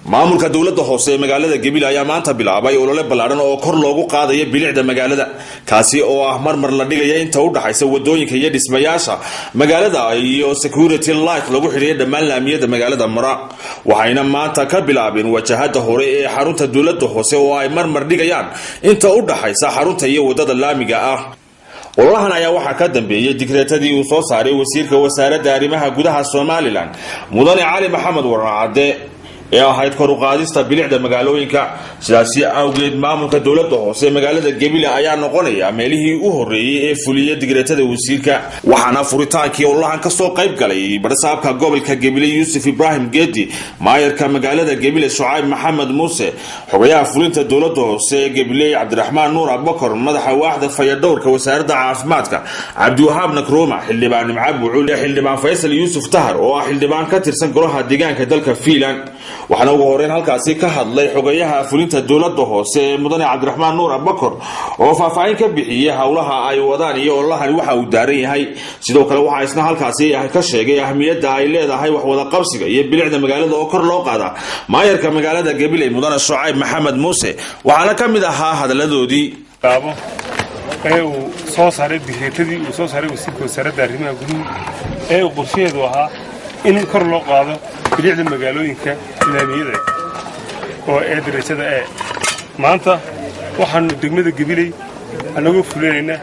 Maamulka dowladda hoose ee magaalada Gebile ayaa maanta bilaabay olole ballaadhan oo kor loogu qaadayo bilicda magaalada, kaasi oo ah marmar la dhigaya inta u dhaxaysa wadooyinka iyo dhismayaasha magaalada iyo security light lagu xidhiya dhammaan laamiyada magaalada mara. Waxayna maanta ka bilaabeen wajahada hore ee xarunta dowladda hoose oo ay marmar dhigayaan inta u dhaxaysa xarunta iyo wadada laamiga ah. Ololahan ayaa waxaa ka dambeeyey digreetadii uu soo saaray wasiirka wasaaradda arrimaha gudaha Somaliland, Mudane Cali Maxamed Waracadde, ee ahayd kor u qaadista bilicda magaalooyinka. Sidaasi awgeed, maamulka dowladda hoose ee magaalada Gebile ayaa noqonaya meelihii u horreeyey ee fuliya digreetada wasiirka. Waxaana furitaankii ololahan kasoo qayb galay badhasaabka gobolka Gebile, Yuusuf Ibraahim Geedi, maayarka magaalada Gebile, Shucayb Maxamed Muuse, xogayaha fulinta dowladda hoose ee Gebile, Cabdiraxmaan Nuur Abubakar, madaxa waaxda fayadhowrka wasaaradda caafimaadka, Cabdiwahaab Nakruma, xildhibaan Nimca Bucul, xildhibaan Faysal Yuusuf Tahar oo ah xildhibaan ka tirsan golaha deegaanka dalka Fiinland. Waxaana ugu horeyn halkaasi ka hadlay xogayaha fulinta dowladda hoose ee Mudane Cabdiraxmaan Nuur Abubakar oo faahfaahin ka bixiyey howlaha ay wadaan iyo ololahani waxa uu daaran yahay. Sidoo kale waxaa isna halkaasi ka sheegay ahmiyadda ay leedahay wax wada qabsiga iyo bilicda magaalada oo kor loo qaada maayarka magaalada Gabiley, Mudane Shucayb Maxamed Muuse. Waxaana ka mid ahaa hadaladoodii. Ee uu soo saaray digreetadii uu soo saaray wasiirka wasaaradda arrimaha guduhu ee uu qorshaheedu ahaa in kor loo qaado bilicda magaalooyinka laamiyada oo ee darajada ee maanta waxaannu degmada Gabiley annagoo fulinayna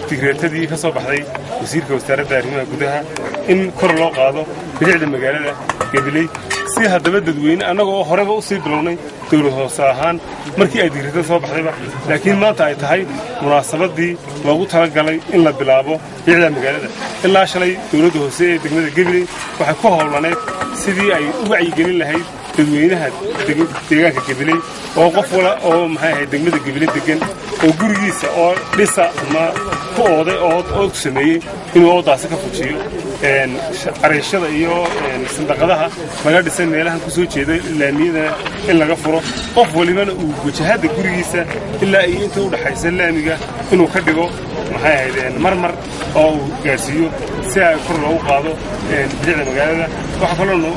digreetadii ka soo baxday wasiirka wasaaradda arrimaha gudaha in kor loo qaado bilicda magaalada Gabiley. Si haddaba dadweyne annaga oo horeba u sii bilownay dawlad hoose ahaan markii ay digreetada soo baxdayba, laakiin maanta ay tahay munaasabaddii loogu talagalay in la bilaabo bilicda magaalada. Ilaa shalay dawladda hoose ee degmada Gabiley waxay ku howlaneyd sidii ay u wacyigelin lahayd dadweynaha deegaanka Gabiley oo qof wala oo maxay ahayd degmada Gabiley degan oo gurigiisa oo dhisa ama ku ooday ood ood ku sameeyey inuu oodaasi ka fujiyo, cariishada iyo sandaqadaha laga dhisay meelahan ku soo jeeda laamiyadana in laga furo, qof walibana uu wajahadda gurigiisa ilaa iyo inta u dhaxaysa laamiga inuu ka dhigo maxay ahayd marmar oo uu gaadhsiiyo si ay kor loogu qaado bilicda magaalada. Waxaa kaloonu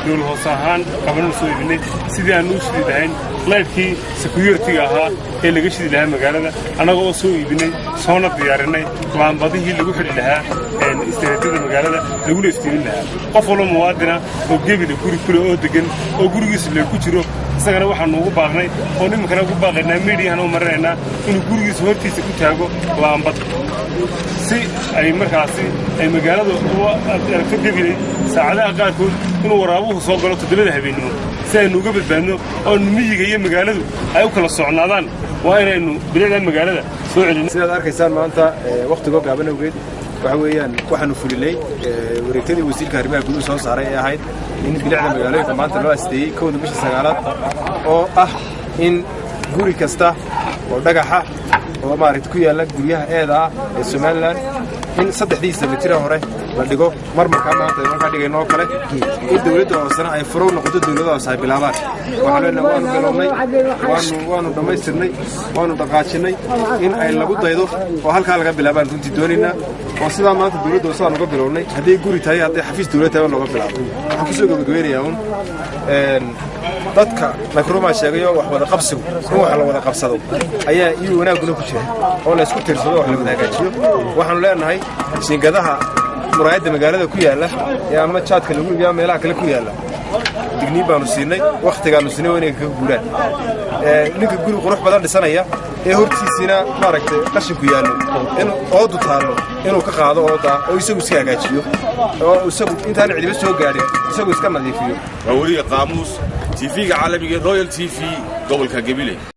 dowlad hoose ahaan qabananu soo iibinay sidii aanu u shidi lahayn laydhkii security-ga ahaa ee laga shidi lahaa magaalada, annaga oo soo iibinay soona diyaarinay laambadihii lagu xidhi lahaa istareedyada magaalada laguna iftiimin lahaa. Qof walba muwaadina oo Gebile guri kule oo degan oo gurigiisa lee ku jiro, isagana waxaanu ugu baaqnay oon iminkana ugu baaqaynaa, miidiyahan u marinaynaa, inuu gurigiisa hortiisa ku taago laambad si ay markaasi ay magaalada u aragto Gebiley saacadaha qaarkood inuu waraabuhu soo galo 7-da habeennimo. Si aynu uga badbaadno oonu miyiga iyo magaaladu ay u kala socnaadaan, waa inaynu bilicda magaalada soo celino. Sidaad arkaysaan maanta wakhtigoo gaaban awgeed, waxa weeyaan waxaanu fulinay wareegtadii wasiirka arrimaha guduhu soo saaray ee ahayd in bilicda magaalooyinka maanta loo asteeyey 1-da bisha 9-aad, oo ah in guri kasta oo dhagaxa oo maaragta ku yaalla guryaha eeda ah ee Somaliland in saddexdiisa mitira hore la dhigo marmarkaa maanta markaa dhigayno oo kale, in dawladda hoosena ay furow noqoto, dawladda hoose ay bilaabaan. Waxaan leenahay waanu bilownay, waanu dhammaystirnay, waanu dhaqaajinnay. In ay lagu daydo oo halkaa laga bilaabaan runtii doonaynaa, oo sidaa maanta dawladda hoose aan uga bilownay, hadday guri tahay, hadday xafiis dawlad tahay, looga bilaabo. Waxaan kusoo gabagabeynayaa un dadka Nakrumaa sheegayo wax wada qabsigu in wax la wada qabsado ayaa iyo wanaagguna ku jira oo la isku tiirsado, wax la wada hagaajiyo. Waxaanu leenahay jiingadaha muraayadda magaalada ku yaalla ee ama jaadka lagu iibiya meelaha kale ku yaalla, digniin baanu siinay, wakhtigaanu siinay waa inay kaga guuraan. Ninka guri qurux badan dhisanaya ee hortiisiina maaragtay qashinku yaallo, in oodu taallo, inuu ka qaado oodaa oo isagu iska hagaajiyo oo isagu intaan cidiba soo gaadhin isagu iska nadiifiyo. Waa weliga Qaamuus, TV-ga caalamiga Royal TV, gobolka Gabiley.